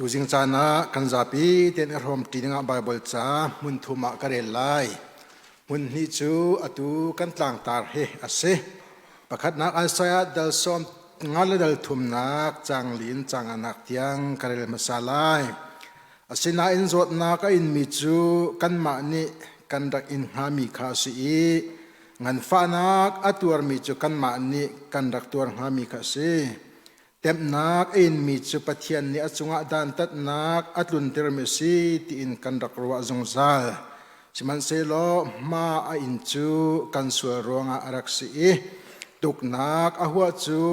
Tuzing caan ah kan zapi tein i hrawm ṭi dingah Baibal ca hmun thum ah ka rel lai. Hmun hnih cu atu kan tlangtar hi a si. Pakhatnak Isaiah dal sawm nga le dal thumnak caang li in caang anak tiang ka rel hmasa lai. Asinain zawtnak a inmi cu kanmah nih kan rak in hngami kha a si i nganfahnak a tuarmi cu kanmah nih kan rak tuar hngami kha a si. Temhnak a inmi cu Pathian nih a cungah dantatnak a tluntermi a si tiin kan rak ruah zungzal. Sihmanhsehlaw hma a in cu kan sual ruangah a rak si i tuknak a huah cu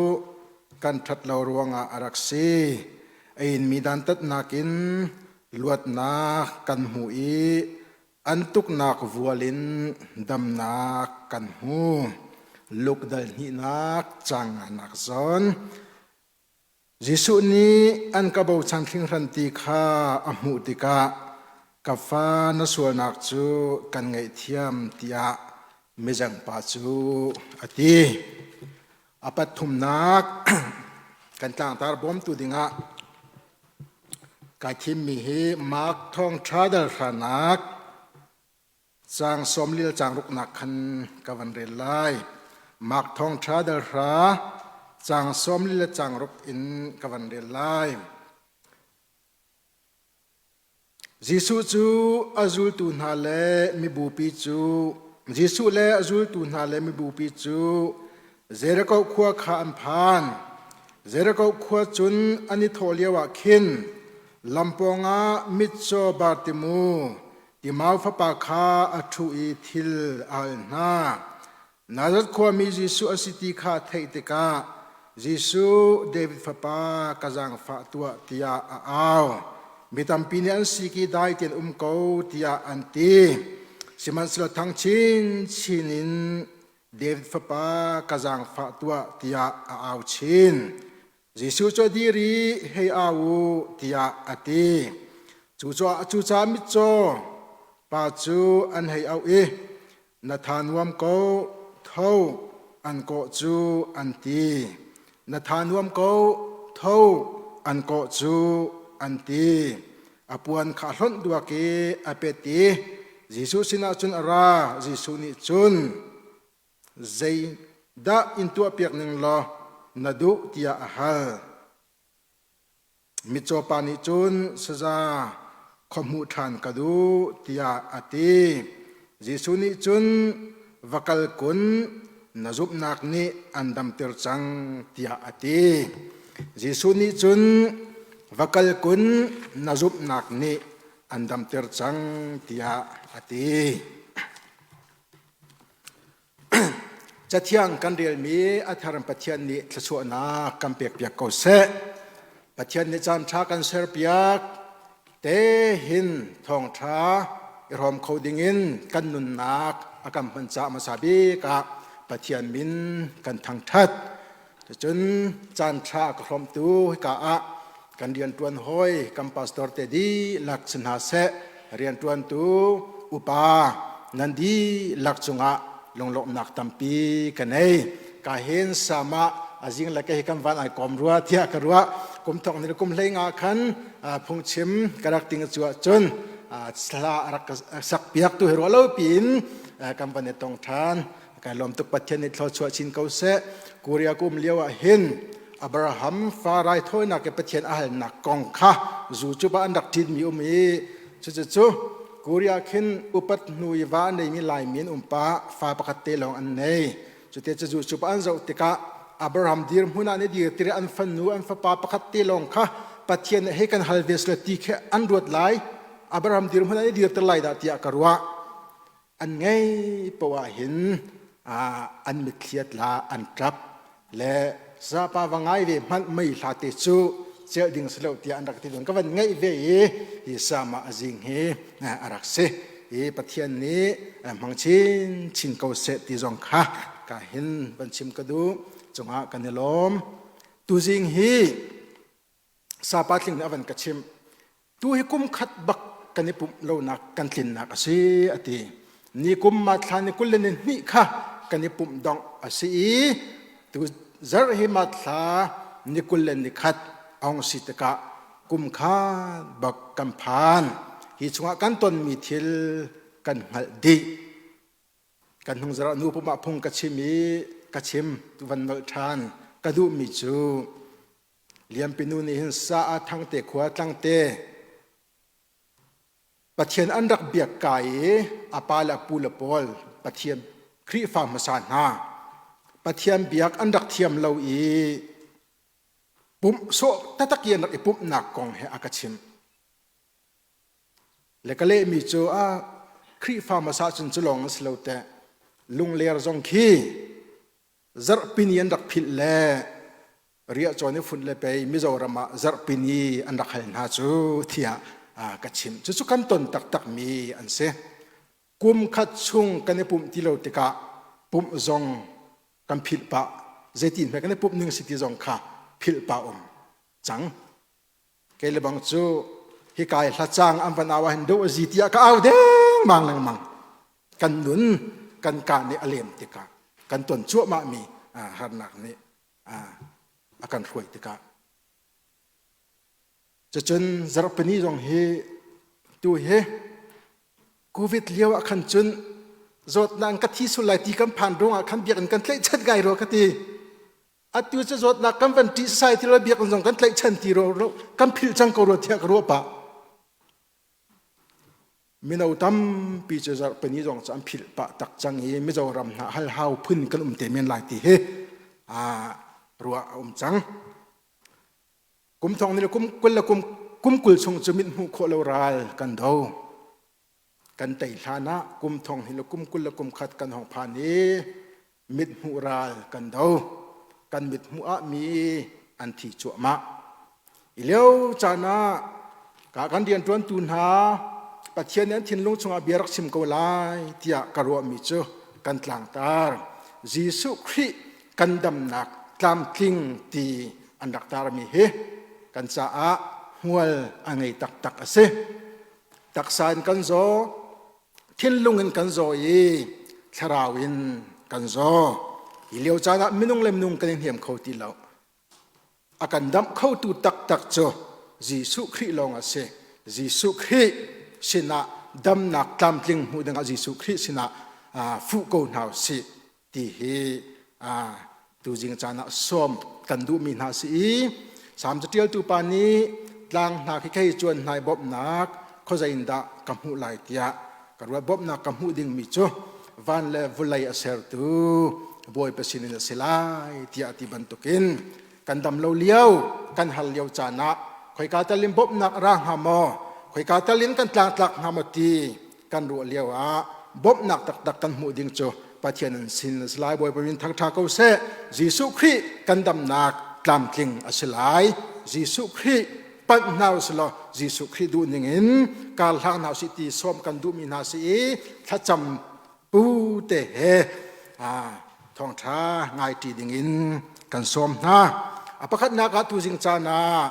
kan ṭhat lo ruangah a rak si. A inmi dantatnak in luatnak kan hmu i An tuknak vual in damnak kan hmu. Luke dal hnihnak caang nganak zawn. Jesuh nih an ka bochan hringhran ti kha a hmuh tikah ka fa na sualnak cu kan ngaihthiam tiah mizengpa cu a ti. A pathumnak kan tlangtar bawmtu dingah kai thimmi hi Mark thawngṭha dal hranak caang sawmlil caang ruknak khan ka van rel lai. Mark thawngṭha dal hra caang sawmlil le caang ruk in ka van rel lai. Jesuh cu a zultu hna le mibupi cu Jesuh le a zultu hna le mibupi cu Jericho khua kha an phan. Jericho khua cun an i thawh lioah khin lam pawngah mitcaw Bartimu, Timau fapa kha a ṭhu i thil a hal hna. Nazareth khuami Jesuh a si ti kha a theih tikah Jesuh, David fapa, ka zaangfah tuah tiah a au. Mi tampi nih an sik i dai tein um ko tiah an ti. Sihmanhsehlaw thang chinchin in David fapa, ka zaangfah tuah tiah a au chin. Jesuh cu a dir i hei au u tiah a ti. Cucaah mitcaw pa cu an hei auh i na tha nuam ko, tho, an kawh cu an ti. Na tha nuam ko, tho, an kawh cu an ti. A puan kha a hlonh duak i a pet i Jesuh sinah cun a ra. Jesuh nih cun, Zeidah in tuahpiak ning law na duh tiah a hal. Mitcaw pa nih cun saza khuahmuh ṭhan ka duh tiah a ti. Jesuh nih cun va kal kun na zumhnak nih an damter cang tiah a ti. Jesuh nih cun va kal kun na zumhnak nih an damter cang tiah a ti. Cathiang kan relmi a thar Pathian nih thluachuahnak kan pekpiak ko seh. Pathian nih caan ṭha kan serpiak te hin thawngṭha i hrawm kho dingin kan nunnak a kan hman caah hmasa bik ah Pathian min kan thangṭhat. Cun caan ṭha ka hrawmtu hika ah kan rianṭuan hawi kan pastor te dihlak si hna seh rianṭuantu upa nan dihlak cungah lunglawmhnak tampi ka nei. Ka hin sama a zing le ke hi kan van ai kom rua tiah ka ruah kum thok ni kum hlei nga khan phungchim ka rak ting cu ahcun thla a rak sak piak tu hi ruah lo piin kan van i tong ṭhan. Kai lawm tuk Pathian nih thluachuah chin ko seh. Korea ka um lio ah hin Abraham fa raithawinak ke Pathian a halnak kong kha zu cu ba an rak ṭinmi um i cucu Korea khin upat hnu i va a neimi Laimi an um pa fa pakhat te lawng an nei. Cute cu zu cu ba an zoh tikah Abraham dirhmun ah nih dir tiri an fanu an fapa pakhat te lawng kha Pathian nih hei kan hal ve sila ti khi an ruat lai. Abraham dirhmun ah nih dirter lai dah tiah ka ruah. An ngei poah hin an mitthli a tla an ṭap le zapa va ngai ve hmanh mei hla te cu celh ding si lo tiah an rak ti tawn ka van ngaih ve i hi sama a zing hi a rak si i Pathian nih hmang chin chin ko seh ti zong kha ka hin van chim ka duh cungah kan i lawm tuzing hi sapa tling nih a van ka chimh Tu hi kum khat bak kan i pumh lonak kan tlinnak a si a ti. Ni kum ma thla ni 22 kha kan i pumh dongh a si i tu zarh hi ma thla ni 21 a hung si tikah Kum khat bak kan phan. Hi chungah kan tonmi thil kan hngalh dih. Kan hnung zarh nu pumah phung ka chim i ka chim tu van nolh ṭhan ka duhmi cu Lianpi nu nih hin sa a thangte khua tlangte Pathian an rak biak ka i a pa le a pu le pawl Pathian Khrihfa hmasa hna Pathian biak an rak thiam lo i pumh sawh taktak i an rak i pumhnak kong he a ka chimh. Le ka lehmi cu a Khrihfa hmasa cun cu lawng a si lo teh lungler zong khi zarhpini an rak philh le riahcawn i funh le pei Mizoram ah zarhpini an rak hal hna cu tiah ka chimh. Cucu kan ton taktakmi an si. Kum khat chung kan i pumh ti lo tikah pumh zong kan philh pah. Zeitin hme kan i pumh ning si ti zong kha philh pah um cang. Kei le bang cu hika i hlacang an van au ah hin do a zi tiah ka au dengmang lengmang. Kan nun kan ka nih a lem tikah kan ton cuahmah mi harnak nih a kan hruai tikah cucun zarhpini zong hi tu hi covid lio ah khan cun zawtnak ka thi sul lai ti kan phan ruangah khan biakinn kan tlaihchan ngai rua ka ti. Atu cu zawtnak kan van ṭih sai ti lo biakinn zong kan tlaihchan ti ro kan philh cang ko rua tiah ka ruah pah. Mino tampi cu zarhpini zong cu an philh pah tak cang i Mizoram hna halhau phun kan um te men lai ti hi ruah a um cang. Kum thong ni le kum kul le kum kum kul chung cu mit hmuh khawh lo ral kan do. Kan tei hlan ah kum thong hi le kum kul le kum khat kan hong phan i mithmuh ral kan do. Kan mithmuh ah mi an thi cuahmah. I lio caan ah ka kan rianṭuantu hna Pathian nih an thinlung chungah bia rak chim ko lai tiah ka ruahmi cu kan tlangtar. Jesuh Khrih kan damnak tlamtling ti an rak tarmi hi kan caah hmual a ngei taktak a si. Taksa in kan zaw, thinlung in kan zaw i thlarau in kan zaw. Hi lio caan ah minung le minung kan i hnem kho ti lo. A kan damh khotu taktak cu Jesuh Khrih lawng a si. Jesuh Khrih sinah damnak tlamtling hmuh dingah Jesuh Khrih sinah fuh ko hna usih ti hi tuzing caan ah sawm kan duhmi hna si i Salm caṭialtu pa nih tlang hna khi khei cuan hna i bawmhnak khuazei in dah ka hmuh lai tiah ka ruat. Bawmhnak ka hmuh dingmi cu van le vulei a sertu Bawipa sinin a si lai tiah a ti bantukin kan dam lo lio kan hal lio caan ah khoika tal in bawmhnak a ra hnga maw, khoika tal in kan tlangtlak hnga maw ti kan ruah lio ah bawmhnak taktak kan hmuh ding cu Pathian an sin a si lai. Bawipa min thangṭha ko seh. Jesuh Khrih kan damnak tlamtling a si lai. Jesuh Khrih panh hna usih law Jesuh Khrih duh ning in kar hlang hna usih ti sawm kan duhmi hna si i thlacam pu te he thawngṭha ngai ṭi ding in kan sawm hna. A pakhatnak ah tuzing caan ah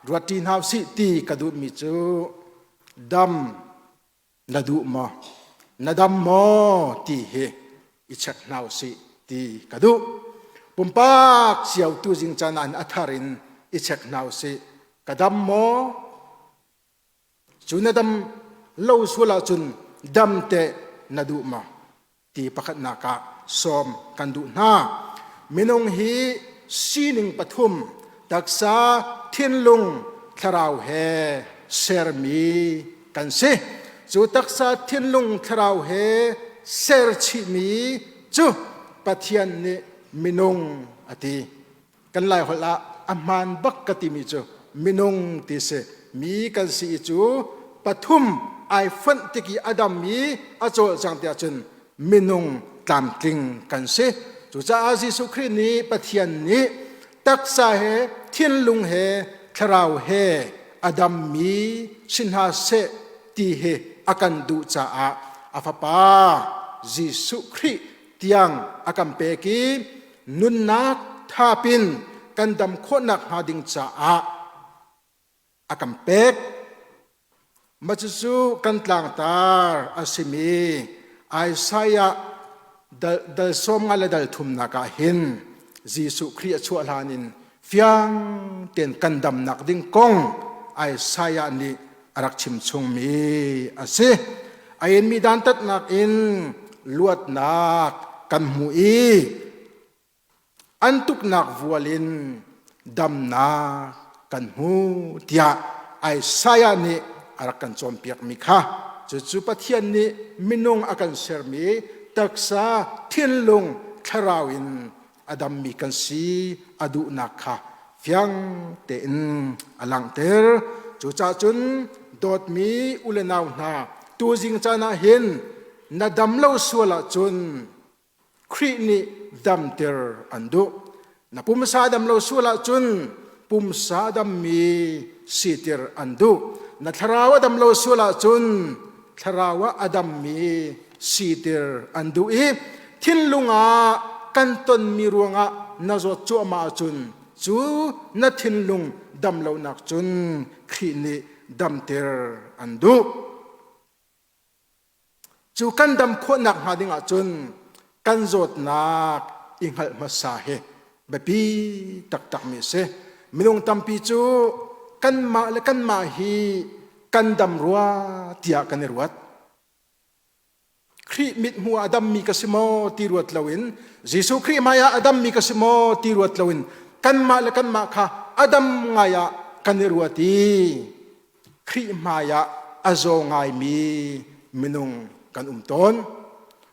ruat ṭi hna usih ti ka duhmi cu dam na duh maw, na dam maw ti hi i check hna usih ti ka duh. Pumpak cio tuzing caan ah a thar in i check hna usih. Ka dam maw? Cu na dam lo sual ahcun dam teh na duh maw? Ti pakhatnak ah sawm kan duh hna. Minung hi sining pathum taksa, thinlung, thlarau he sermi kan si. Cu taksa, thinlung, thlarau he ser chihmi cu Pathian nih minung a ti. Kan Lai holh ah a hmaan bak ka timi cu minung ti si. Mi kan si i cu pathum ai fonh tik i a dam i a cawlcang tiah cun minung tlamtling kan si. Cucaah Jesuh Khrih nih Pathian nih taksa he thinlung he thlarau he a dammi si hna seh ti hi a kan duh caah a fapa Jesuh Khrih tiang a kan pek i nunnak thapin kan dam khawhnak hnga ding caah a kan pek. Mah cucu kan tlangtar a simi Isaiah dal, dal sawm nga le dal thumnak ah hin Jesuh Khrih a chuah hlan in fiang tein kan damnak ding kong Isaiah nih a rak chim chungmi a si. A inmi dantatnak in luatnak kan hmu i an tuknak vual in damnak kan hmu tiah Isaiah nih a rak kan cawnpiakmi kha cucu Pathian nih minung a kan sermi taksa thinlung thlarau in a dammi kan si a duhnak kha fiang tein a langhter. Cucaah cun dawtmi u le nau hna tuzing caan ah hin na dam lo sual ahcun Khrih nih damter an duh. Na pumsa dam lo sual ahcun pumsa dammi siter an duh. Na thlarau a dam lo sual ahcun thlarau ah a dammi siter an duh i thinlung ah kan tonmi ruangah na zawt cuahmah ahcun cu na thinlung dam lonak cun Khrih nih damter an duh. Cu kan dam khawhnak hnga ding ahcun kan zawtnak i hngalh hmasa hi biapi taktakmi a si. Minung tampi cu kanmah le kanmah hi kan dam rua tiah kan i ruat. Khrih mithmuh ah a dammi ka si maw ti ruat loin Jesuh Khrih hmai ah a dammi ka si maw ti ruat loin kanmah le kanmah kha a dam ngai ah kan i ruat i Khrih hmai ah a zaw ngaimi minung kan um tawn.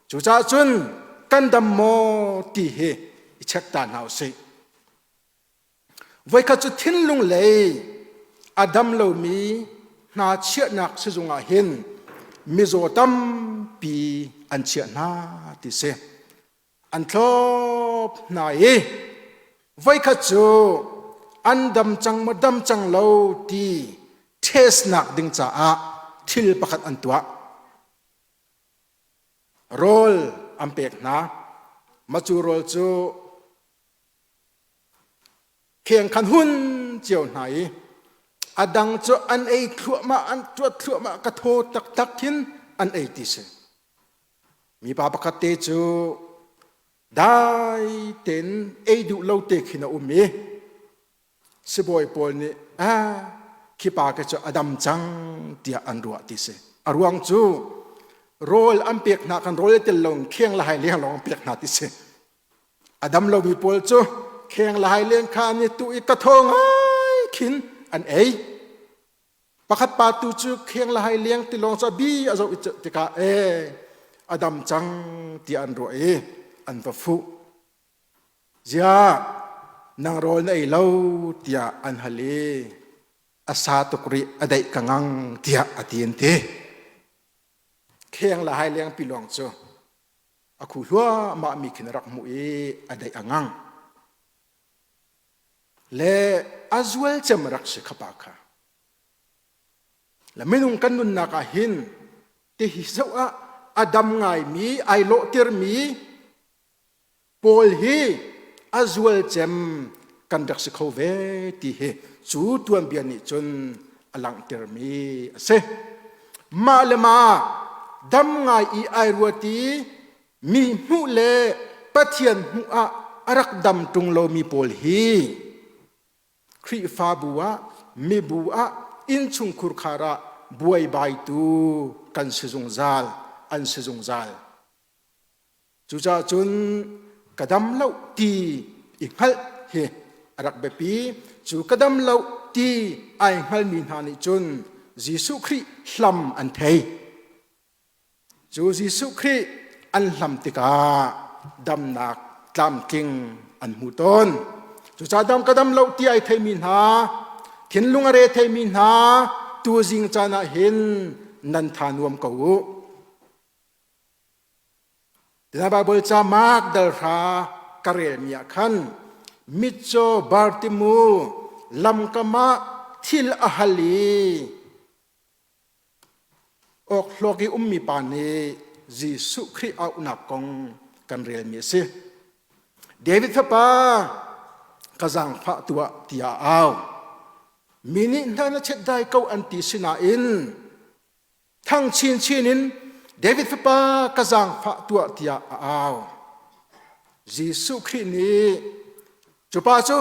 Cucaah cun kan dam maw ti hi i check ta hna usih. Voikhat cu thinlung lei a dam lomi hna chiahnak sizung ah hin mizaw tampi an chiah hna ti si. An thlop hna i voikhat cu an dam cang maw dam cang lo ti testnak ding caah thil pakhat an tuah. Rawl an pek hna. Mah cu rawl cu kheng khan hun cio hna i a dang cu an ei thluahmah an tuat thluahmah ka thaw taktak khin an ei ti si. Mipa pakhat te cu dai tein ei duh lo te khin a um i sibawi pawl nih ah khi pa ke cu a dam cang tiah an ruah ti si. A ruang cu rawl an pek hna kan rawl tel lo kheng le hai leng lawng an pek hna ti si. A dam lomi pawl cu kheng le hai leng kha an i tuh i ka thaw ngai khin an ei. Pakhat pa tu cu kheng le hai leng ti lawng cu a bi a zoh i tikah ee a dam cang tiah an ruah i an va fuh. Ziah nang rawl na ei lo tiah an hal i a sa tuk rih a daih ka ngang tiah a ti an ti. Kheng le hai leng pi lawng cu a khu hluahmah mi khin a rak hmuh i a daih a ngang. Le a zual cem rak si kha pa kha. Le minung kan nunnak ah hin ti hi zoh ah a dam ngaimi ai lawhtirmi Paul hi a zual cem kan rak si kho ve ti hi cu tuanbia nih cun a langhtermi a si. Mah le mah dam ngai i ai ruat i mi hmuh le Pathian hmuh ah a rak dam ṭung lomi pawl hi Khrihfabu ah mibu ah innchungkhur khar ah buaibaitu kan si zungzal an si zungzal. Cucaah cun ka dam lo ti i hngalh hi a rak biapi. Cu ka dam lo ti ai hngalmi hna nih cun Jesuh Khrih hlam an thei. Cu Jesuh Khrih an hlam tikah damnak tlamtling an hmu tawn. Cucaah dam ka dam lo ti ai theimi hna, thinlung a re theimi hna, tuzing caan ah hin nan tha nuam ko u. Tina Baibal ca Mark dal hra ka relmi ah khan mitcaw Bartimu lamkam ah thil a hal i awkhlawk i ummi pa nih Jesuh Khrih auhnak kong kan relmi a si. David fapa ka zaangfah tuah tiah a au. Mi nih hna na chet dai ko an ti sinain Thang chinchin in David fapa ka zaangfah tuah tiah a au. Jesuh Khrih nih cu pa cu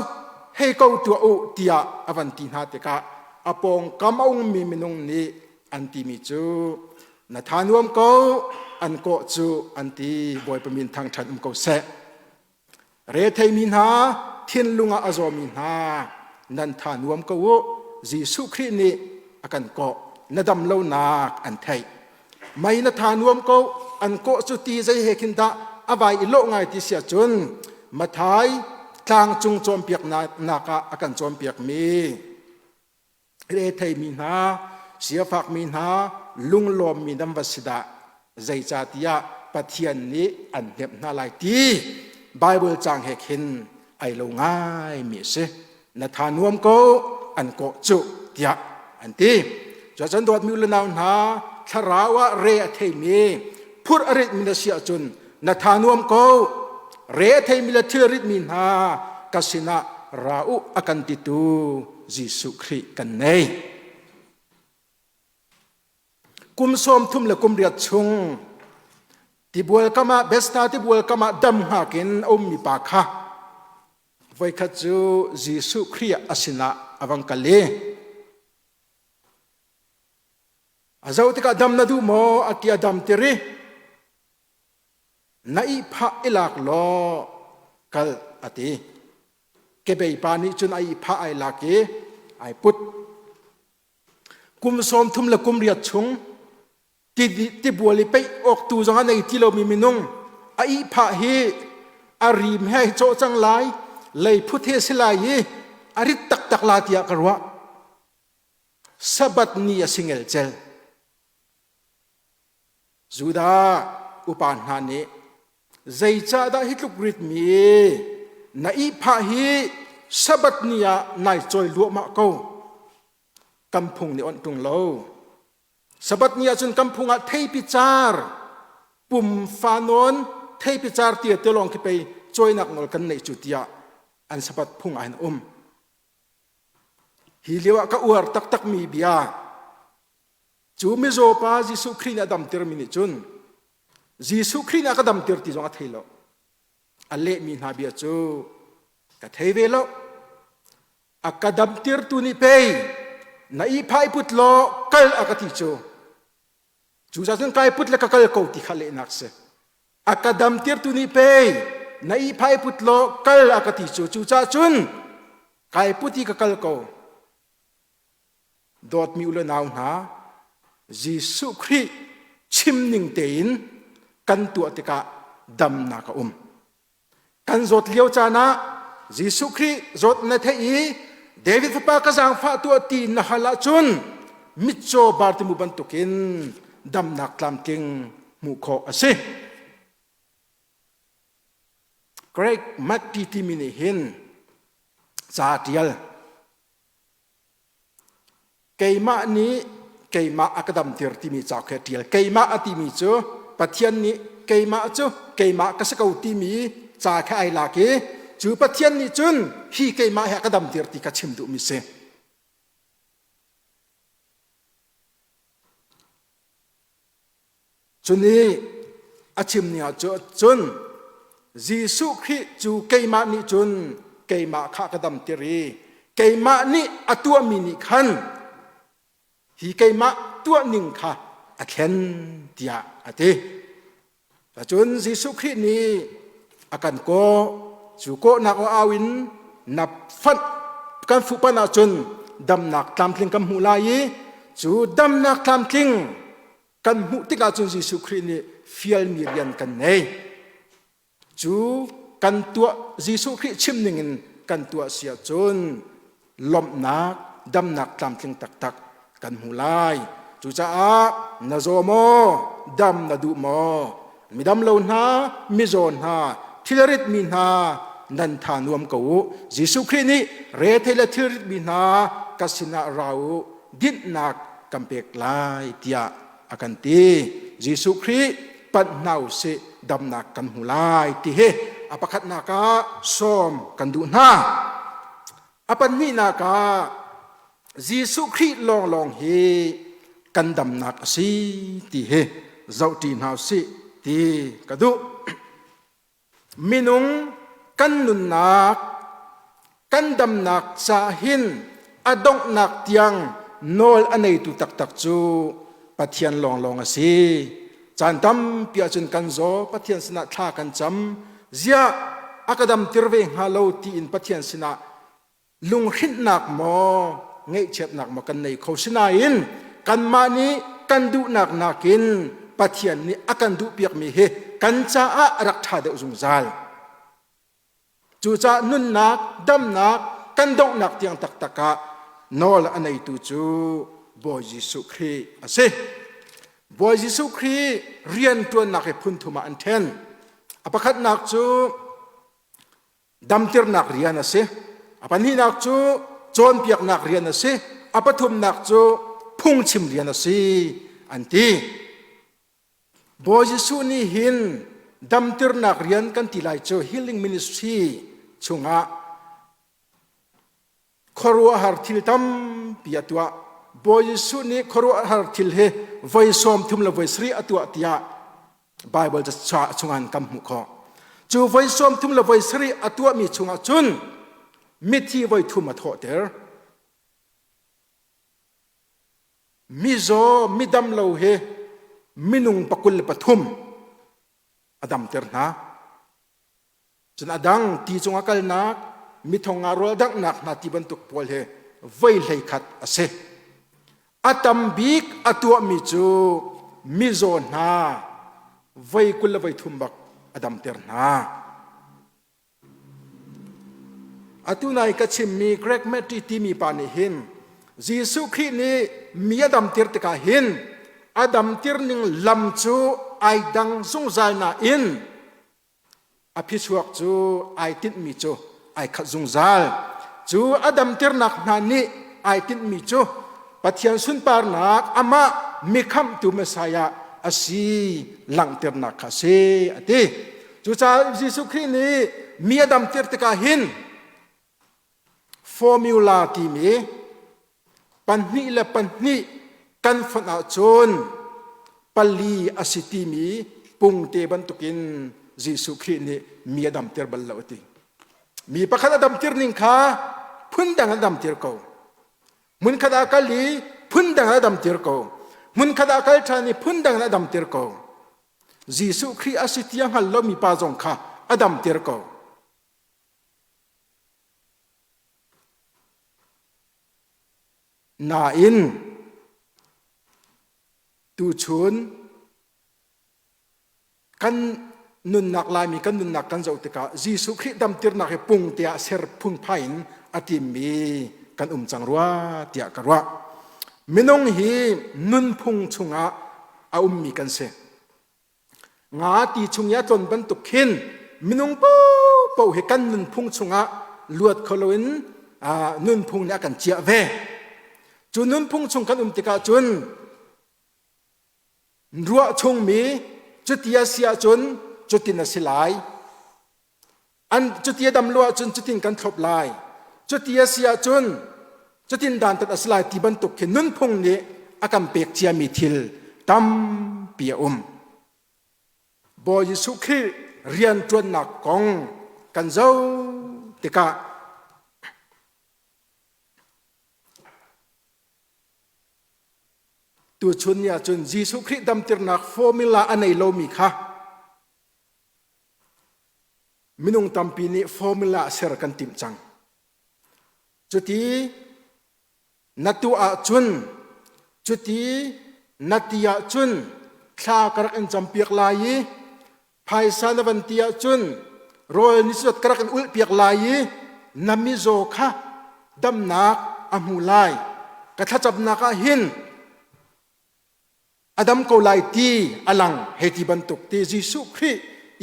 hei ko tuah u tiah a van ti hna tikah a pawngkam a ummi minung nih an timi cu na tha nuam ko an kawh cu an ti. Bawipa min thangṭhat um ko seh. Retheimi hna, thinlung ah a zawmi hna, nan tha nuam ko u. Jesuh Khrih nih a kan kawh. Na dam lonak an theih. Mei na tha nuam ko an kawh cu ti zei he khin dah a vai i lawh ngai ti si ahcun Mathai tlangcung cawnpiaknak ah a kan cawnpiakmi retheimi hna, siafakmi hna, lunglawmmi nan va si dah, zeicahtiah Pathian nih an hnemh hna lai ti Bible caang he khin ai lo ngaimi a si. Na tha nuam ko an kawh cu tiah an ti. Cuacun dawtmi u le nau hna, thlarau ah re a theimi, phurh a ritmi na si ahcun na tha nuam ko, re a theimi le thil ritmi hna ka sinah ra u a kan titu Jesuh Khrih kan nei. Kum 38 chung tibual kam ah Bethesda tibual kam ah dam hngak in a ummi pa kha voikhat cu Jesuh Khrih a sinah a vang kal i a zoh tikah dam na duh maw a ti a dam tiri na ihphah i lak law kal a ti. Kebei pa nih cun a ihphah ai lak i ai put. Kum 38 chung tibual i peih awk tu zong a nei ti lomi minung a ihphah hi a rim he ai cawh cang lai, lei phut he si lai i a rit taktak la tiah ka ruah. Sabbath ni a si ngelcel. Judah upa hna nih zeicahdah hi tluk ritmi na ihphah hi Sabbath ni ah nai cawi luahmah ko? Kan phung nih onh ṭung lo. Sabbath ni ahcun kan phung ah theipi car pum fa nawn theipi car tia te lawng khi pei cawinak nawl kan neih cu tiah an Sabbath phung ah hin a um. Hi lio ah ka uar taktakmi bia Cu mizaw pa Jesuh Khrih nih a damtermi nih cun Jesuh Khrih nih a ka damter ti zong a thei lo. A lehmi hna bia cu ka thei ve lo. A ka damtertu nih pei na ihphah i put law kal a ka ti cu. Cu cun kai put le ka kal ko ti kha lehnak si. A ka damtertu nih pei na ihphah i put law kal a ka ti cu. Cucaah cun kai put i ka kal ko. Dawtmi u le nau hna, Jesuh Khrih chim ning tein kan tuah tikah damnak a um. Kan zawt lio caan ah Jesuh Khrih zawt na theih i David fapa ka zaangfah tuah ti na hal ahcun mitcaw Bartimu bantukin damnak tlamtling hmuh khawh a si. Greg McKee timi nih hin ca tial Keimah nih keimah a ka damter timi cauk he ṭial. Keimah a timi cu Pathian nih keimah cu keimah ka si ko timi ca kha ai lak i cu Pathian nih cun hi keimah he a ka damter ti kha chim duhmi si. Cunih a chim ning ah cun Jesuh Khrih cu keimah nih cun keimah kha ka damter i keimah nih a tuahmi nih khan hi keimah tuahning kha a thlen tiah a ti. Cun Jesuh Khrih nih a kan kawh. Cu kawhnak aw au in na fanh kan fuhpanh ahcun damnak tlamtling kan hmuh lai i cu damnak tlamtling kan hmuh tikah cun Jesuh Khrih nih fialmi rian kan nei. Cu kan tuah Jesuh Khrih chim ningin kan tuah si ahcun lawmhnak, damnak tlamtling taktak kan hmu lai. Cucaah na zaw maw, dam na duh maw? Midam lo hna, mizaw hna, thilrit mi hna nan tha nuam ko u. Jesuh Khrih nih rethei le thilrit mi hna ka sinah ra u, dinhnak kan pek lai tiah a kan ti. Jesuh Khrih panh hna u sih damnak kan hmu lai ti hi a pakhatnak ah sawm kan duh hna. A pahnihnak ah Jesuh Khrih lawnglawng hi kan damnak a si ti hi zohṭi hna u sih ti ka duh. Minung kan nunnak, kan damnak ca hin a donghnak tiang nawl a neitu taktak cu Pathian lawnglawng a si. Caan tampi ahcun kan zaw, Pathian sinah thla kan cam. Ziah a ka damtir ve hnga lo tiin Pathian sinah lunghrinhnak maw ngaihchiatnak maw kan nei kho. Sinain kanmah nih kan duhnak nakin Pathian nih a kan duhpiakmi hi kan caah a rak ṭha deuh zungzal. Cucaah nunnak, damnak, kan donghnak tiang taktak ah nawl a neitu cu Bawi Jesuh Khrih a si. Bawi Jesuh Khrih rianṭuannak hi phun thum ah an ṭhen. A pakhatnak cu damtirnak rian a si. A pahnihnak cu cawnpiaknak rian a si. A pathumnak cu phungchim rian a si an ti. Bawi Jesuh nih hin damtirnak rian kan ti lai cu healing ministry chungah khuaruahhar thil tampi a tuah. Bawi Jesuh nih khuaruahhar thil hi voi 30 le voi 70 a tuah tiah Bible chungah kan hmuh khawh. Cu voi 30 le voi 70 a tuahmi chungah cun mithi voi thum a thawhter. Mizaw midam lo hi minung 23 a damter hna. Cun a dang ti cung a kalnak, mithong nga rawl danghnak hna ti bantuk pawl hi voi 11 a si. A tam bik a tuahmi cu mizaw hna voi 23 bak a damter hna. Atu nai ka chimmi Greg Matty timi pa nih hin Jesuh Khrih nih mi a damtir tikah hin a damtir ning lam cu ai dang zungzal nain a phichuak cu ai tinhmi cu ai khat zungzal. Cu a damtirnak hna nih ai tinhmi cu Pathian sunparnak amah mikhamhtu Messiah a si langhternak kha a si a ti. Cucaah Jesuh Khrih nih mi a damter tikah hin formula timi pahnih le pahnih kan fonh ahcun pali a si timi pungte bantukin Jesuh Khrih nih mi a damter bal lo a ti. Mi pakhat a damter ning kha phundang a damter ko. Hmunkhat ah kal i phundang a damter ko. Hmunkhat ah kal ṭhan i phundang a damter ko. Jesuh Khrih a si ti a hngal lomi pa zong kha a damter ko. Nain tuchun kan nunnak Laimi kan nunnak kan zoh tikah Jesuh Khrih damtirnak hi pung tiah ser phungphai in a timmi kan um cang rua tiah ka ruah. Minung hi nunphung chungah a ummi kan si. Nga ti chung i a tlon bantuk khin minung paohpaoh hi kan nunphung chungah luat kho loin nunphung nih a kan ciah ve. Cu nunphung chung kan um tikah cun ruah chungmi cuti a si ahcun cutin a si lai. An cuti a dam lo ahcun cutin kan thlop lai. Cuti a si ahcun cutin dantat a si lai ti bantuk khi nunphung nih a kan pek ciami thil tampi a um. Bawi Jesuh Khrih rianṭuannak kong kan zoh tikah tuchun ni ahcun Jesuh Khrih damtirnak formula a nei lomi kha minung tampi nih formula ser kan timh cang. Cuti na tuah ahcun cuti na ti ahcun thla ka rak in campiak lai i phaisa na van ti ahcun rawl ni suat ka rak in ulhpiak lai i na mizaw kha damnak a hmu lai ka thlacamnak ah hin a dam ko lai ti a lang hei ti bantuk ti Jesuh Khrih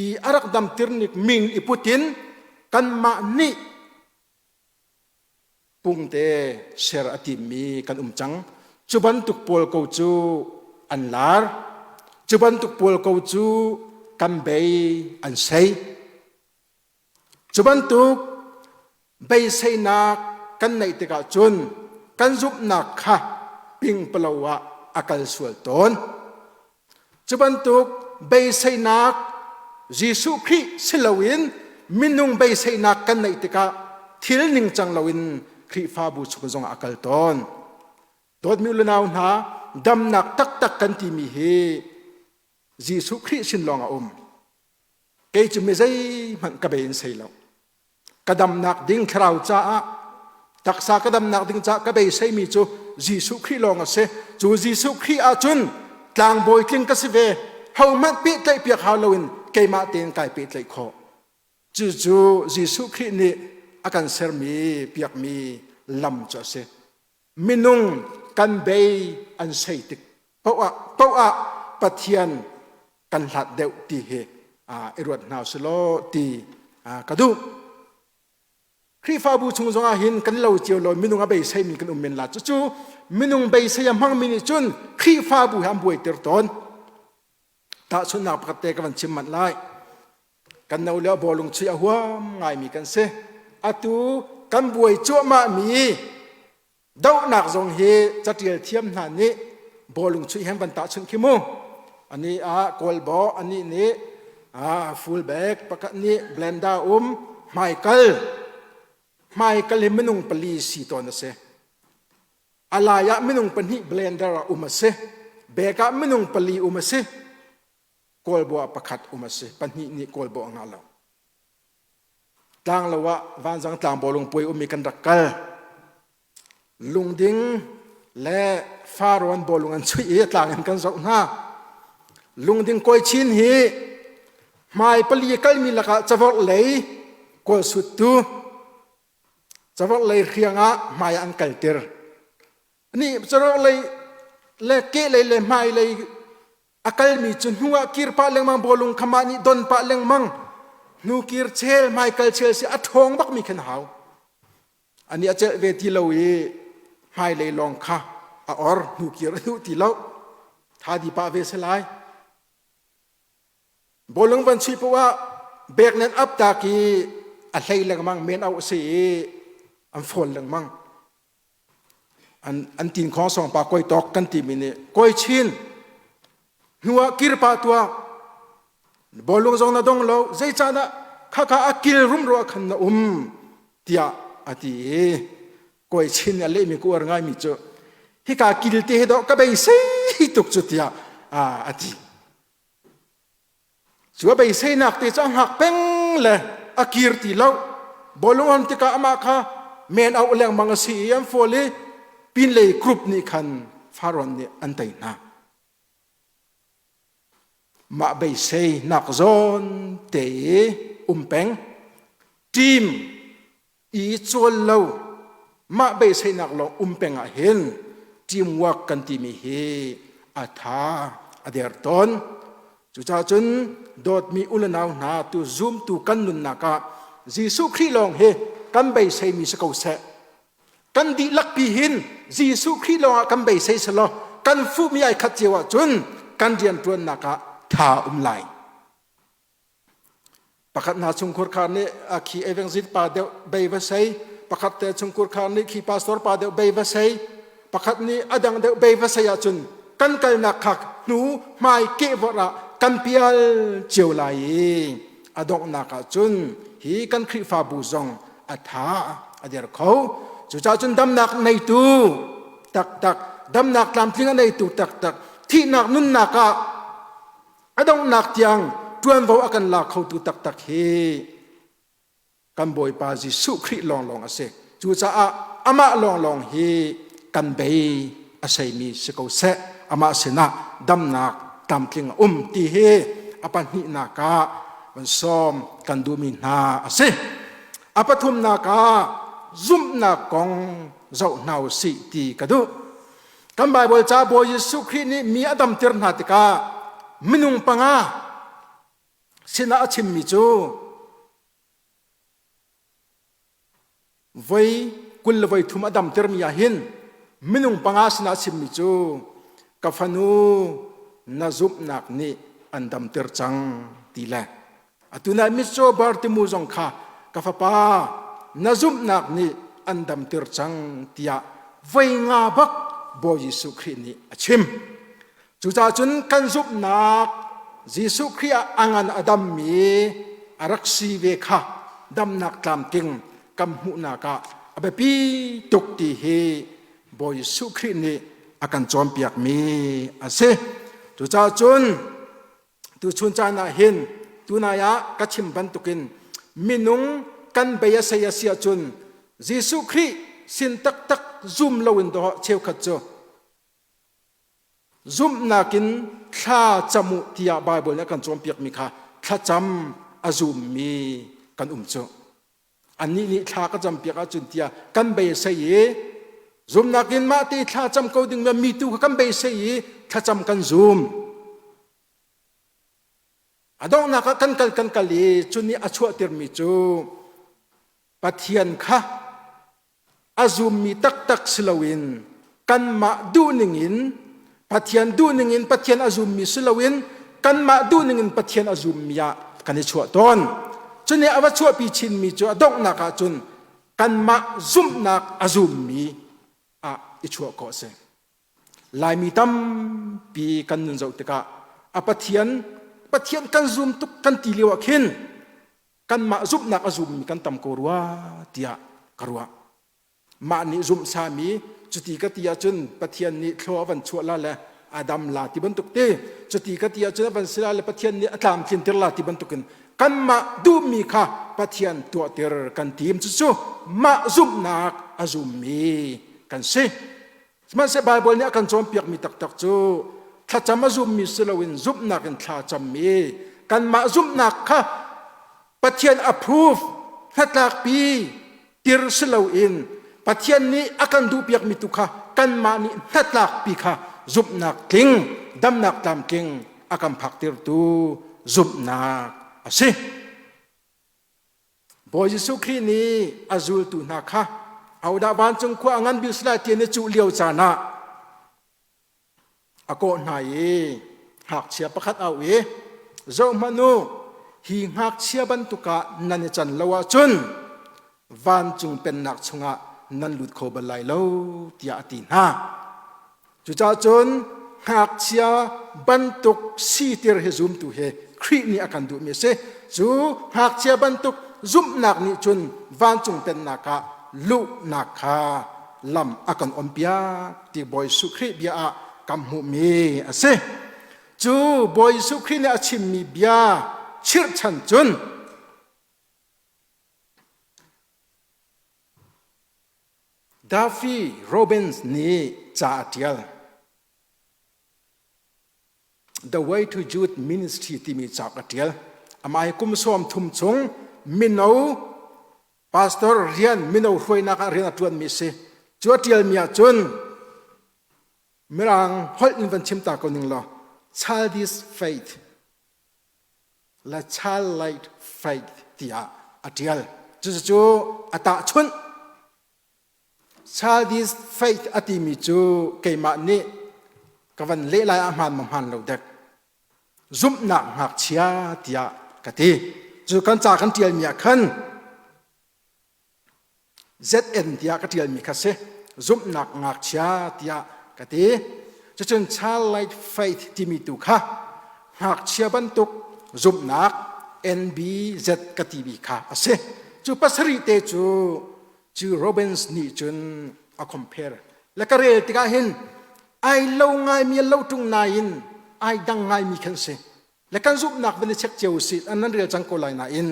i a rak damtirnik min i putin kanmah nih pungte ser a timmi kan um cang. Cu bantuk pawl ko cu an lar. Cu bantuk pawl ko cu kan bei an sei. Cu bantuk beiseinak kan neih tikah cun kan zumhnak kha pingpalo ah a kal sual tawn. Cu bantuk beiseinak Jesuh Khrih si loin minung beiseinak kan neih tikah thil ningcang loin Khrihfabu chung zongah a kal tawn. Dawtmi u le nau hna, damnak taktak kan timi hi Jesuh Khrih sin lawng a um. Kei cu mi zeihmanh ka bei in sei lo. Ka damnak ding thlarau caah taksa ka damnak ding caah ka beiseimi cu Jesuh Khrih lawng a si. Cu Jesuh Khrih ahcun tlangbawi tling ka si ve. Hohmanh pehtlaih piak hau loin keimah tein kai pehtlaih khawh. Cucu Jesuh Khrih nih a kan sermi piakmi lam cu a si. Minung kan bei an sei tik poah poah Pathian kan hlat deuh ti hi i ruat hna usih ti ka duh. Khrihfabu chung zongah hin kan lo cio lo minung a beiseimi kan um men la. Cucu minung beisei a hmangmi nih cun Khrihfabu he an buaiter tawn. Tahchunhnak pakhat te ka van chim manh lai. Kan no le bawlung chuih a huam ngaimi kan si. Atu kan buai cuahmahmi dohnak zong hi catial thiam hna nih bawlung chuih he van tahchunh khi mu. Ani ah kawlbaw, ani nih full back, pakhat nih blender um, hmaikal. Hmaikal hi minung pali si tawn a si. A lai ah minung pahnih blender ah um a si. Bek ah minung pali um a si. Kawlbaw ah pakhat um a si. Pahnih nih kawlbaw a ngah lo. Tlanglo ah vanzang tlangbawlung puai ummi kan rak kal. Lungding le Farawn bawlung an chuih i a tlang in kan zoh hna. Lungding kawi chin hi hmai pali kalmi lakah cavorh lei kawl suttu cavorh lei hriang ah hmai ah an kalter. Nih cavorh lei le kehlei le hmai lei A kalmi cu hnu ah kir pah lengmang bawlung kha mah nih don pah lengmang hnu kir chel hmaikal chel si a ṭhawng bakmi khan hau. Ani a celh ve ti lo i hmailei lawng kha a or hnu kir a duh ti lo. Thadi pah ve si lai. Bawlung van chuih poah ah bek nan ap tak i a hlei lengmang men au a si i an fawl lengmang. An tin khong song pa koi tok kan timi nih koi chin hnu ah kir pa tua bawlung zong na dong lo zeicahdah khakha a kil rumro ah khan na um tiah a ti i koi chin nih a lehmi ku uar ngaimi cu hika kil te hi dawh ka beisei tuk cu tiah a ti. Cu a beiseinak te cu a hngak peng le a kir ti lo. Bawlung on tikah amah kha men auh lengmang a si i an fual i pinlei group nih khan Faraon nih an tei hna. Mah beiseinak zawn te i um peng. Team i cawl lo mah beiseinak lawng um peng ah hin teamwork kan timi hi a tha a der tawn. Cucaah cun dawtmi u le nau hna tu zumtu kan nunnak ah Jesuh Khrih lawng hi kan beiseimi si ko seh. Kan dihlak pi hin Jesuh Khrih lawng ah kan beisei selaw kan fuhmi ai khat cio ahcun kan rianṭuannak ah tha um lai. Pakhat hna chungkhur khar nih a khi evangelist pa deuh bei va sei, pakhat te chungkhur khar nih khi pastor pa deuh bei va sei, pakhat nih a dang deuh bei va sei ahcun kan kalnak kha hnu hmai kehvorh ah kan pial cio lai i a donghnak ahcun hi kan Khrihfabu zong a tha a der kho. Cucaah cun damnak neitu taktak, damnak tlamtling a neitu taktak, thihnak nunnak ah A donghnak tiang ṭuanvo a kan la khotu taktak hi kan Bawipa Jesuh Khrih lawnglawng a si. Cucaah amah lawnglawng hi kan bei a seimi si ko seh. Amah sinah damnak tlamtling a um ti hi a pahnihnak ah van sawm kan duhmi hna a si. A pathumnak ah zumhnak kong zoh hna u sih ti ka duh. Kan Baibal ca Bawi Jesuh Khrih nih mi a damter hna tikah minung panga sinah a chimmi cu voi 23 a damtermi ah hin minung panga sinah a chimmi cu ka fanu na zumhnak nih an damter cang ti le Atu nai mitcaw Bartimu zong kha ka fapa na zumhnak nih an damter cang tiah voi nga bak Bawi Jesuh Khrih nih a chim. Cucaah cun kan zumhnak Jesuh Khrih ah a ngan a dammi a rak si ve kha damnak tlamtling kan hmuhnak ah a biapi tuk ti hi Bawi Jesuh Khrih nih a kan cawnpiakmi a si. Cucaah cun tuchun caan ah hin tunai ah ka chim bantukin minung kan bei a sei a si ahcun Jesuh Khrih sin taktak zum loin dawh cheukhat cu zumhnak in thla cam u tiah Baibal nih a kan cawnpiakmi kha thlacam a zummi kan um cu. Annih nih thla ka campiak ahcun tiah kan beisei i zumnak in mah te thla cam ko ding mi tu kha kan beisei i thlacam kan zum. A donghnak ah kan kal kan kal i cu nih a chuahtirmi cu Pathian kha a zummi taktak si loin kanmah duhning in Pathian duhning in Pathian a zummi si loin kanmah duhning in Pathian a zummi ah kan i chuah tawn. Cuni a va chuahpi chinmi cu a donghnak ah cun kanmah zumhnak a zummi ah i chuah khawh a si. Laimi tampi kan nun zoh tikah a Pathian Pathian kan zum tuk kan ti lio ah khin kanmah zumhnak a zummi kan tam ko rua tiah ka ruah. Mah nih zumh sami cuti ka ti ahcun Pathian nih thlua a van chuah la le a dam la ti bantuk te cuti ka ti ahcun a van si la le Pathian nih a tlamtlinter la ti bantukin kanmah duhmi kha Pathian tuahter kan tim cucu mah zumhnak a zummi kan si. Sihmanhsehlaw Baibal nih a kan cawnpiakmi taktak cu thlacam a zummi si loin zumhnak in thla cammi kanmah zumhnak kha Pathian approve hnatlakpi tir si loin Pathian nih a kan duhpiakmi tu kha kanmah nih hnatlakpi kha zumhnak tling damnak tlamtling a kan phaktirtu zumhnak a si. Bawi Jesuh Khrih nih a zultu hna kha ahodah vancung khua a ngan bik si lai ti an i cuh lio caan ah a kawh hna i ngakchia pakhat au i zohhmanh u hi ngakchia bantuk ah nan i can lo ahcun vancung pennak chungah nan lut kho bal lai lo tiah a ti hna. Cucaah cun ngakchia bantuk sitir hi zumtu hi Khrih nih a kan duhmi a si. Cu ngakchia bantuk zumhnak nih cun vancung pennak ah luhnak kha lam a kan onpiak ti Bawi Jesuh Khrih bia ah kan hmuhmi a si. Cu Bawi Jesuh Khrih nih a chimmi bia chirhchan cun Duffy Robbins nih ca a ṭial. The Way to Youth Ministry timi cauk a ṭial. Amah hi kum 30 chung mino pastor rian mino hruainak ah rian a ṭuanmi a si. Cu a ṭialmi ahcun Mirang holh in van chim ta ko ning law childish faith le childlike faith tiah a ṭial. Cucu a tahchunh. Childish faith a timi cu keimah nih ka van leh lai ah hmaan ma hmaan lo dek. Zumhnak ngakchia tiah ka ti. Cu kan ca kan ṭialmi ah khan ZN tiah ka ṭialmi kha si. Zumhnak ngakchia tiah ka ti. Cucun childlike faith timi tu kha ngakchia bantuk zumhnak NBZ ka timi kha a si. Cu pasarih te cu cu Robbins nih cun a compare. Le ka rel tikah hin ai lo ngaimi lo ṭung nain ai dang ngaimi khan si. Le kan zumhnak van i check cio usih an nan rel cang ko lai nain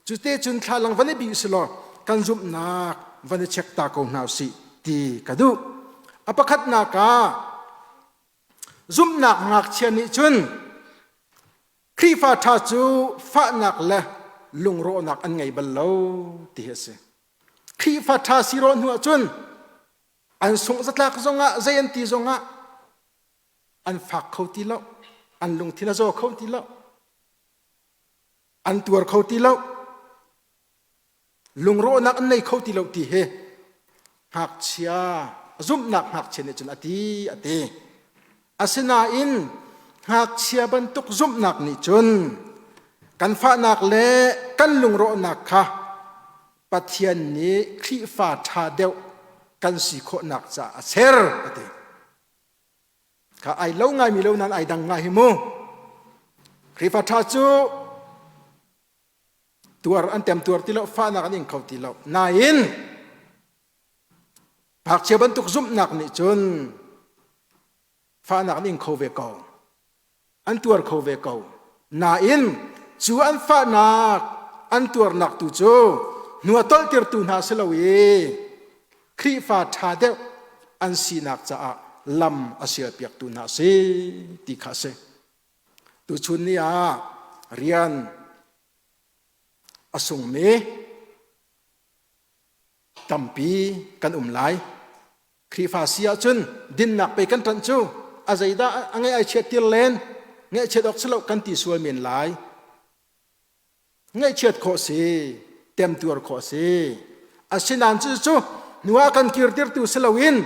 cute cun thlalang van i bih si law kan zumhnak van i check ta ko hna usih ti ka duh. A pakhatnak ah zumhnak ngakchia nih cun Khrihfa ṭha cu fahnak le lungrawhnak an ngei bal lo ti hi a si. Khrihfa ṭha si rawh hnu ahcun an sungh zatlak zongah zei an ti zongah an fak kho ti lo an lungthin a zaw kho ti lo an tuar kho ti lo lungrawhnak an nei kho ti lo ti hi ngakchia zumhnak ngakchia nih cun a ti a ti asinain ngakchia bantuk zumhnak nih cun kan fahnak le kan lungrawhnak kha Pathian nih Khrihfa ṭha deuh kan si khawhnak caah a ser a ti Kha ai lo ngaimi lo nan ai dang ngai hi mu. Khrihfa ṭha cu tuar an tem tuar ti lo, fahnak an ing kho ti lo. Nain Ngakchia bantuk zumhnak nih cun fahnak an ing kho ve ko. An tuar kho ve ko. Nain cu an fahnak an tuarnak tu cu hnu a tolhtirtu hna si lo i Khrihfa ṭha deuh an sinak caah lam a sialpiaktu hna a si ti kha a si. Tuchun ni ah rian a sungmi tampi kan um lai. Khrihfa si ahcun dinnak pei kan ṭanh cu a zeidah a ngeih ai chiat tir len ngaihchiat awk si lo kan ti sual men lai. Ngaihchiat khawh si, temtuar khawh si. Asinain cucu hnu ah kan kirtirtu si loin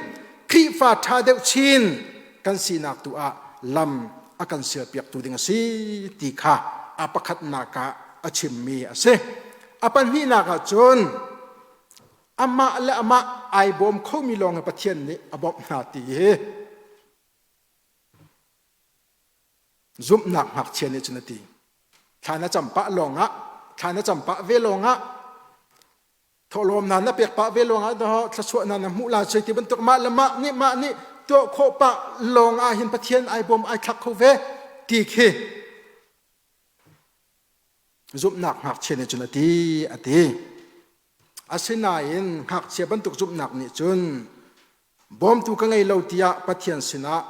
Khrihfa ṭha deuh chin kan sinak tu ah lam a kan sialpiaktu ding a si ti kha a pakhatnak ah a chimmi a si. A pahnihnak ah cun amah le amah ai bawm khomi lawng hi Pathian nih a bawmh hna ti hi zumhnak ngakchia nih cun a ti. Thla na cam pah lawngah, thla na cam pah ve lawngah, thawhlawm hna na pek pah ve lawngah thluachuah hna na hmuh la sui ti bantuk mah le mah nih mah nih tuah khawh pah lawng ah hin Pathian ai bawm ai thlak kho ve ti khi zumhnak ngakchia nih cun a ti a ti. Asinain ngakchia bantuk zumhnak nih cun bawmtu ka ngei lo tiah Pathian sinah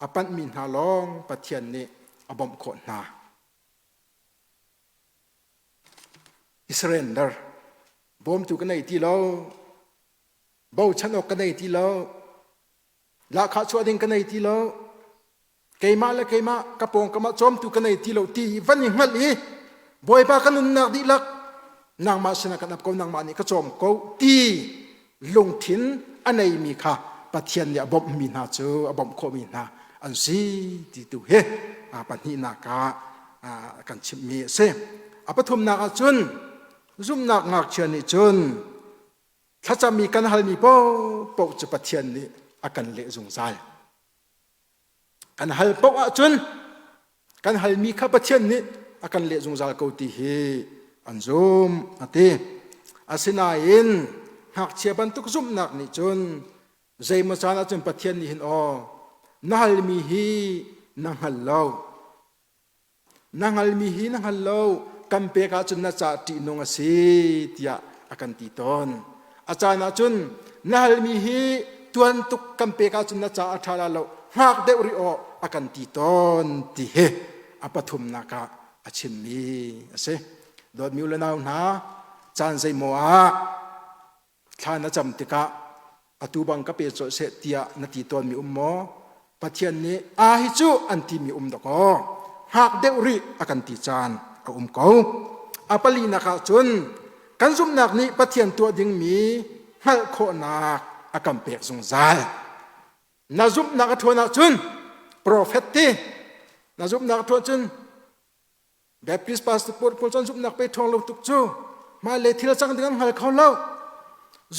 a panhmi hna lawng Pathian nih a bawmh khawh hna. I surrender. Bawmtu ka nei ti lo. Bochan awk ka nei ti lo. Lahkhah chuah ding ka nei ti lo. Keimah le keimah ka pawngkam ah cawmtu ka nei ti lo ti i van i hngalh i Bawipa ka nunnak dihlak nangmah sinah kan ap ko nangmah nih ka cawm ko ti lungthin a neimi kha Pathian nih a bawmhmi hna cu a bawmh khawhmi hna an si ti tu hi a pahnihnak ah kan chimhmi a si. A pathumnak ah cun zumhnak ngakchia nih cun thlacammi kan halmi paohpaoh cu Pathian nih a kan leh zungzal. Kan hal paoh ahcun kan halmi kha Pathian nih a kan leh zungzal ko ti hi an zum a ti. Asinain ngakchia bantuk zumhnak nih cun zeimaw caan ahcun Pathian nih hin aw na halmi hi na hngal lo. Na hngalmi hi na hngal lo, kan pek ahcun na ca ṭihnung a si tiah a kan ti tawn. A caan ahcun na halmi hi tuan tuk kan pek ahcun na ca a ṭha la lo, hngak deuh rih aw a kan ti tawn ti hi a pathumnak ah a chimmi a si. Dawtmi u le nau hna, caan zeimaw ah Thla na cam tikah atu bang ka pe colh seh tiah na ti tawnmi um maw? Pathian nih aa hi cu an timi um dawkaw hngak deuh rih a kan ti caan a um ko. A palinak ah cun kan zumhnak nih Pathian tuah dingmi hngalh khawhnak a kan pek zungzal. Na zumhnak a ṭhawn ahcun profet ti na zumhnak a ṭhawn cun Baptist pastor pawl pawl cun zumhnak pe ṭhawng lo tuk cu hmailei thil a cang ding an hngal kho lo.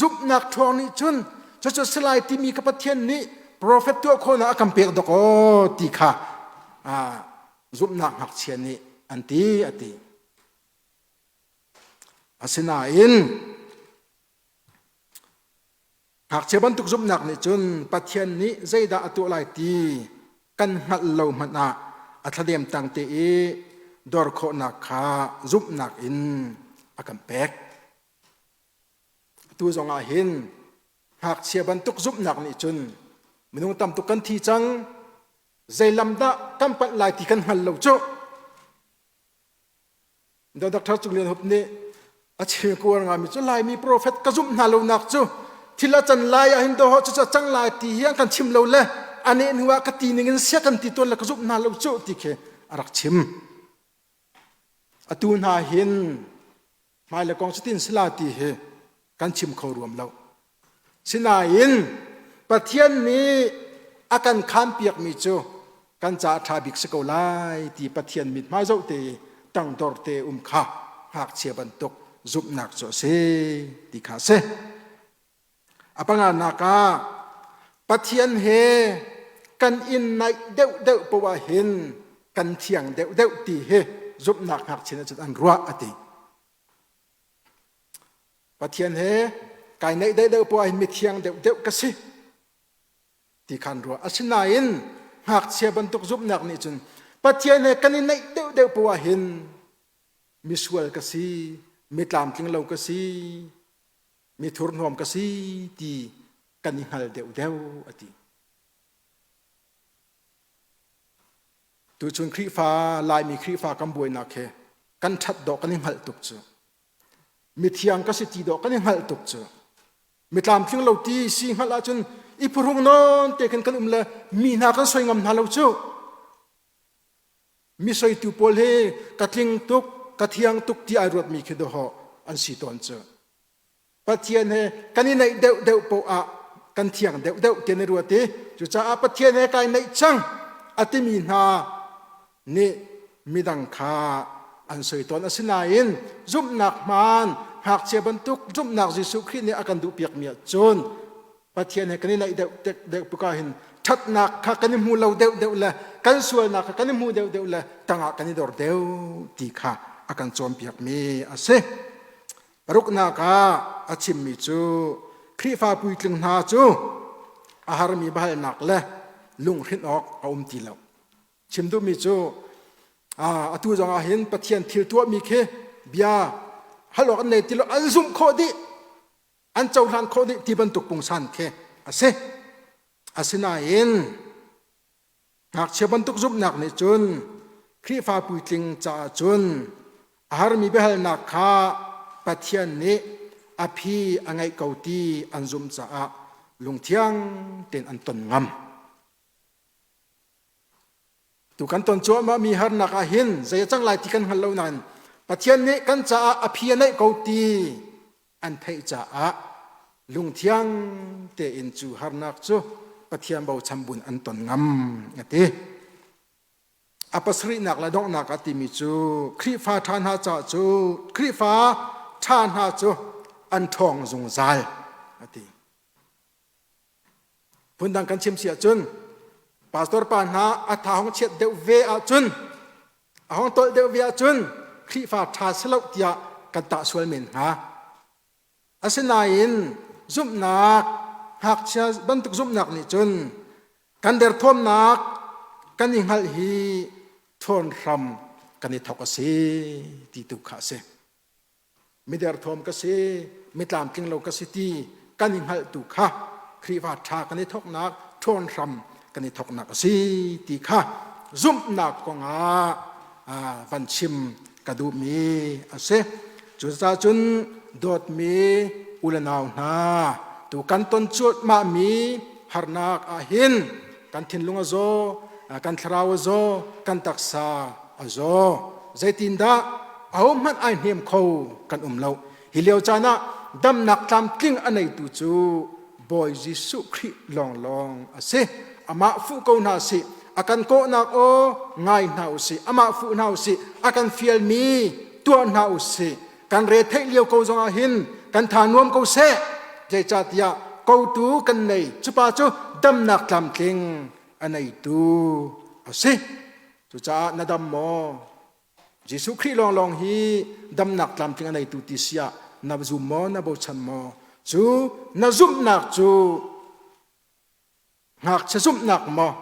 Zumhnak ṭhawng nih cun cucu salai timi ka Pathian nih profet tuah khawhnak a kan pek dok aw ti kha zumhnak ngakchia nih an ti a ti. Asinain Ngakchia bantuk zumhnak nih cun Pathian nih zeidah a tuah lai ti kan hngalh lo hmanh ah a thladem tang te i dor khawhnak kha zumhnak in a kan pek. Atu zong ah hin ngakchia bantuk zumhnak nih cun minung tam tuk kan thi cang, zei lam dah kan panh lai ti kan hngal lo cu. Dr. Cung Lian Hup nih a chim kuar ngaimi cu Laimi prophet ka zumh hna lonak cu thil a can lai ah hin doho cu a cang lai ti hi an kan chim lo le a neh hnu ah ka ti ning in sia kan ti tuan le ka zumh hna lo cu ti khi a rak chim. Atu hna hin hmailei kong cutin sila ti hi kan chim kho ruam lo. Sinain Pathian nih a kan khanpiakmi cu kan caah ṭha bik si ko lai ti Pathian mithmai zoh te tangdor te um kha ngakchia bantuk zumhnak cu a si ti kha a si. A panganak ah Pathian he kan in naih deuhdeuh poah hin kan thiang deuhdeuh ti hi zumhnak ngakchia nih cun an ruah a ti. Pathian he Kai naih deuh deuh poah hin mithiang deuh deuh ka si ti khan ruah. Asinain ngakchia bantuk zumhnak nih cun Pathian he kan i naih deuh deuh poah hin misual ka si, mi tlamtling lo ka si, mi thurhnawm ka si ti kan i hngal deuh deuh a ti. Tuchun Khrihfa Laimi Khrihfa kan buainak he kan ṭhat dawh kan i hngalh tuk cu. Mithiang ka si ti dawh kan i hngalh tuk cu. Mi tlamtling lo ti si hngalh ahcun i phuhrung nawn te khin kan um le mi hna kan soi ngam hna lo cu. Mi soitu pawl hi ka tling tuk, ka thiang tuk ti ai ruatmi khi dawh an si tawn cu. Pathian he kan i naih deuh deuh poah ah kan thiang deuh deuh ti an i ruat i cucaah Pathian he kai naih cang a timi hna nih midang kha an soi tawn. Asinain zumhnak hmaan ngakchia bantuk zumhnak Jesuh Khrih nih a kan duhpiakmi ahcun Pathian he kan i naih deuh deuh pukah hin ṭhatnak kha kan i hmu lo deuh deuh le kan sualnak kha kan i hmu deuh deuh le tangah kan i dor deuh ti kha a kan cawnpiakmi a si. Paruknak ah a chimmi cu Khrihfa puitling hna cu a harmi biahalnak le lunghrinh awk a um ti lo. Chim duhmi cu atu zong ah hin Pathian thil tuahmi khi bia hal awk an nei ti lo, an zumh khawh dih, an cohlan khawh dih ti bantuk pungsan khi a si. Asinain Ngakchia bantuk zumhnak nih cun Khrihfa puitling caah cun a harmi biahalnak kha Pathian nih a phi a ngeih ko ti an zumh caah lungthiang tein an ton ngam. Tu kan ton cuahmahmi harnak ah hin zei a cang lai ti kan hngal lo nain Pathian nih kan caah a phi a neih ko ti an theih caah lungthiang tein cu harnak cu Pathian bochan bun an ton ngam a ti. A pasarihnak le donghnak a timi cu Khrihfa ṭha hna caah cu Khrihfa ṭha hna cu an ṭhawng zungzal a ti. Phundang kan chim si ahcun pastor pa hna a tha hong chiat deuh ve ahcun a hong tolh deuh ve ahcun Khrihfa ṭha si lo tiah kan tah sual men hnga. Asinain zumhnak ngakchia bantuk zumhnak nih cun kan derthawmnak kan i hngalh hi ṭhawn hram kan i thawk a si ti tu kha a si. Mi derthawm ka si, mi tlamtling lo ka si ti kan i hngalh tu kha Khrihfa ṭha kan i thawknak ṭhawn hram kan i thawknak a si ti kha zumhnak kongah van chim ka duhmi a si. Cucaah cun dawtmi u le nau hna, tu kan ton cuahmahmi harnak ah hin kan thinlung a zaw, kan thlarau a zaw, kan taksa a zaw. Zeitindah ahohmanh ai hnem kho kan um lo. Hi lio caan ah damnak tlamtling a neitu cu Bawi Jesuh Khrih lawnglawng a si. Amah fuh ko hna sih. A kan kawhnak aw ngai hna u sih. Amah fuh hna u sih. A kan fialmi tuah hna u sih. Kan re theih lio ko zongah hin kan tha nuam ko seh. Zeicahtiah kotu kan nei. Cupa cu damnak tlamtling a neitu a si. Cucaah na dam maw? Jesuh Khrih lawnglawng hi damnak tlamtling a neitu ti si ah na zum maw, na bochan maw? Cu na zumhnak cu ngakchia zumhnak maw?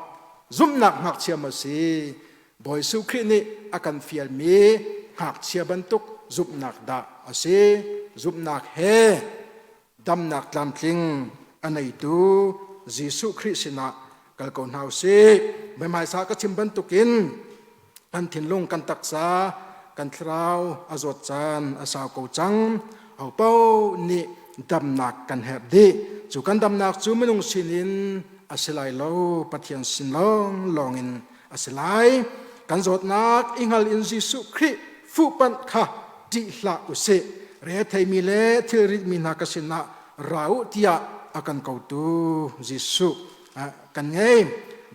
Zumhnak ngakchia maw si? Bawi Jesuh Khrih nih a kan fialmi ngakchia bantuk zumhnak dah a si? Zumhnak he damnak tlamtling a neitu Jesuh Khrih sinah kal ko hna u sih. Hmaisa ka chim bantukin kan thinlung, kan taksa, kan thlarau a zawt caan a sau ko cang. Hopaoh nih damnak kan herh dih. Cu kan damnak cu minung sinin a si lai lo, Pathian sin lawnglawng in a si lai. Kan zawtnak i hngal in Jesuh Khrih fuhpanh kha ṭih hlah u sih. Re theimi le thilritmi hna ka sinah ra u tiah a kan kotu Jesuh kan ngei.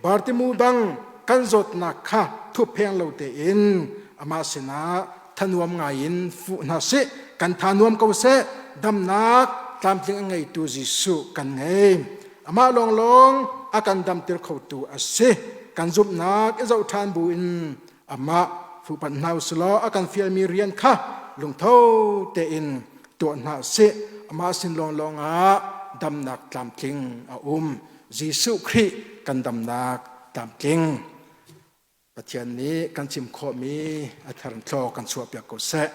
Bartimu bang kan zawtnak kha thupheng lo tein amah sinah thanuam ngaiin fuh hna sih. Kan tha nuam ko seh. Damnak tlamtling a ngeitu Jesuh kan ngei. Amah lawnglawng a kan damter khotu a si. Kan zumhnak i zoh ṭhan buin amah fuhpanh hna usih law a kan fialmi rian kha lungtho tein tuah hna sih. Amah sin lawnglawng ah damnak tlamtling a um. Jesuh Khrih kan damnak tlamtling. Pathian nih kan chim khawhmi a thar thlaw kan chuahpiak ko seh.